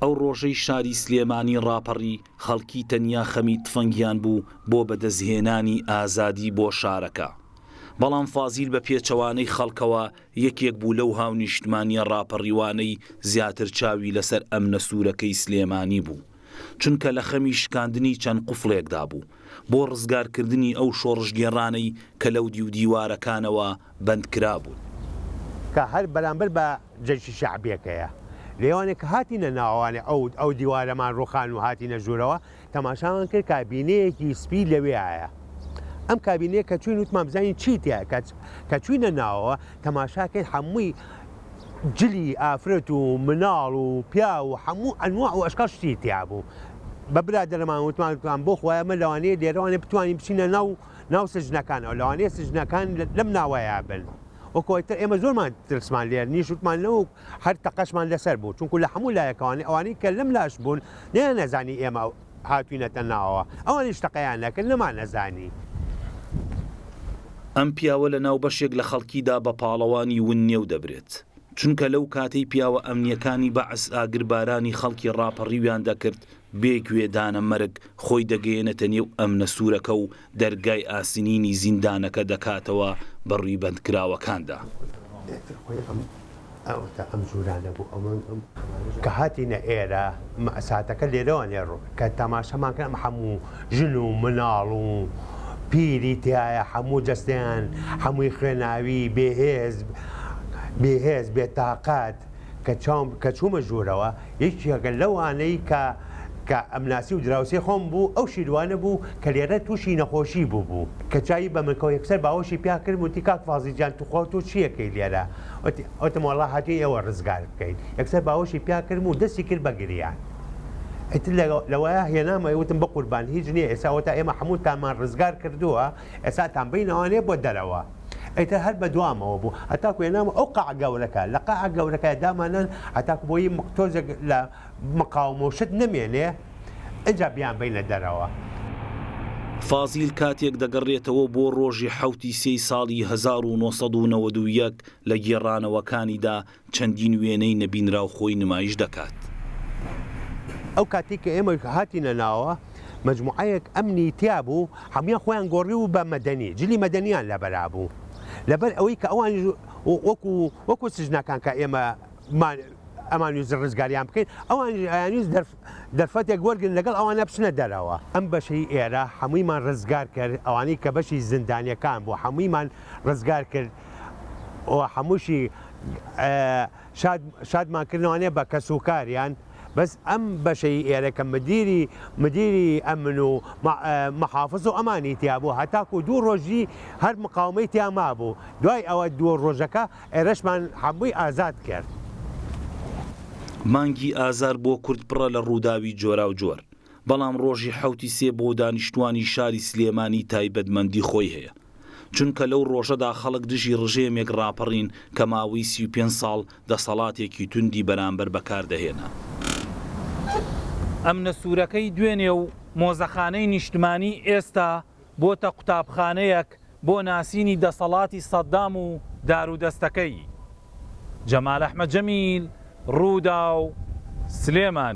ئەو ڕۆژەی شاری سلێمانی ڕاپەڕی، خەڵکی تەنیا خەمی تفەنگیان بوو بۆ بەدەستهێنانی ئازادی بۆ شارەکە. بەڵام فازیل بە پێچەوانەی خەڵکەوە یەکێک بوو لەو هاونیشتمانییە ڕاپەڕیوانەی زیاتر چاوی لەسەر ئەمنە سوورەکەی سلێمانی بوو. چونکە لە خەمی شکاندنی چەند قوفڵێکدا بوو بۆ ڕزگارکردنی ئەو شۆڕشگێڕانەی کە لەو دیو دیوارەکانەوە بەند کرابوون. کە هەر بەرامبەر بە جەیشی شەعبیەکەیە. لێوانێ کە هاتینە ناوانێ ئەو ئەو دیوارەمان ڕوخان و هاتینە ژوورەوە، تەماشامان کرد کابینەیەکی سپی لەوێایە. ئەم کابینەیە کە چووین وتمان بزانین چی تیایە، کە کە چووینە ناوەوە تەماشا کەین هەمووی جلی ئافرەت و مناڵ و پیاو و هەموو ئەنواع و ئەشکال شتی تیا بوو. بە برادەرەمان وتمان وتمان بۆ خوایە ئەمە لەوانەیە لێرەوانێ بتوانین بچینە ناو ناو سجنەکانەوە، لەوانەیە سجنەکان لەم ناوەیا بن. وەکو ئیتر ئێمە زۆرمان ترسمان لێ نیشت وتمان لەو هەر تەقەشمان لەسەر بوو چونکو لە هەموو لایەکەوانی ئەوانەی کە لەم لاش بوون نەیانەزانی ئێمە هاتوینەتە ناوەوە ئەوانیش تەقەیان نەکرد نەمانەزانی. ئەم پیاوە لە ناو بەشێک لە خەڵکیدا بە پاڵەوانی ون نێو دەبرێت، چونکە لەو کاتەی پیاوە ئەمنییەکانی بەعس ئاگربارانی خەڵکی ڕاپەڕیویان دەکرد، بێ گوێدانە مەرگ خۆی دەگەیەنێتە نێو ئەمنە سوورەکە و دەرگای ئاسنینی زیندانەکە دەکاتەوە بە ڕووی بەندکراوەکاندا. کە هاتینە ئێرە مەئساتەکە لێرەوە کە تەماشەمان کرد ئەم هەموو ژن و مناڵ و پیری تیایە هەموو جەستەیان هەمووی خوێناوی بێهێز بێهێز بێتاقەت کە چاوم کە چوومە ژوورەوە یەکێکە لەوانەی کە کە ئەمناسی و دراوسێی خۆم بوو ئەو شیروانە بوو کە لێرە تووشی نەخۆشی بوو بوو کە چاوی بە من کەوت یەکسەر باوەشی پیا کردم وتی کاک فازیل گیان توخوا تۆ چیەکەی لێرە وتی وتم وەڵا هاتووین ئێوە ڕزگار بکەین یەکسەر باوەشی پیا کردم و دەستی کرد بە گریان ئیتر لەوەیا هێنامە وتم بەقوربان هیچ نییە ئێستا ئەوەتا ئێمە هەمووتانمان ڕزگار کردووە ئێستا تان بەینەوانێ بۆ دەرەوە ئیتر هەر بە دوامەوە بوو هەتاکو هێنامە ئەو قاعە گەورەکە لە قاعە گەورەکە دامانان هەتاکو بۆی تۆزێک لە مقاومە و شت نەمێنێ ئینجا بیانبەینە دەرەوە. فازیل کاتێک دەگەڕێتەوە بۆ ڕۆژی حەوتی سێی ساڵی 1991 لە گێڕانەوەکانیدا چەندین وێنەی نەبینراو خۆی نمایش دەکات. ئەو کاتەی کە ئێمە هاتینە ناوە مەجموعەیەک ئەمنی تیا بوو هەموویان خۆیان گۆڕیبوو بە مەدەنی جلی مەدەنیان لەبەرا بوو لەبەر ئەوەی کە ئەوانیش وەکو وەکو سجنەکان کە ئێمە ئەمانویست ڕزگاریان بکەین ئەوانیش ئەیانویست دەرفەتێک وەرگن لەگەڵ ئەوانە بچنە دەرەوە. ئەم بەشەی ئێرە هەموویمان ڕزگار کرد ئەوانەی کە بەشی زیندانیەکان بوو هەموویمان ڕزگار کرد و هەمووشی شاد شادمان کردنەوانێ بە کەسوکاریان بەس ئەم بەشەی ئێرە کە مدیری مدیری ئەمن و محافز و ئەمانی تیا بوو هەتاکو دوو ڕۆژی هەر مقاومەی تیا مابوو دوای ئەوە دوو ڕۆژەکە ئێرەشمان هەمووی ئازاد کرد. مانگی ئازار بۆ کورد پڕە لە ڕووداوی جۆراوجۆر، بەڵام ڕۆژی حەوتی سێ بۆ دانیشتووانی شاری سلێمانی تایبەتمەندی خۆی هەیە. چونکە لەو ڕۆژەدا خەڵک دژی ڕژێمێک ڕاپەڕین کە ماوەی 35 ساڵ دەسەڵاتێکی توندی بەرامبەر بەکار دەهێنا. ئەمنە سوورەکەی دوێنێ و مۆزەخانەی نیشتمانی ئێستا بۆتە قوتابخانەیەک بۆ ناسینی دەسەڵاتی سەدام و دارودەستەکەی. جەمال ئەحمەد جەمیل، رووداو، سلێمانی.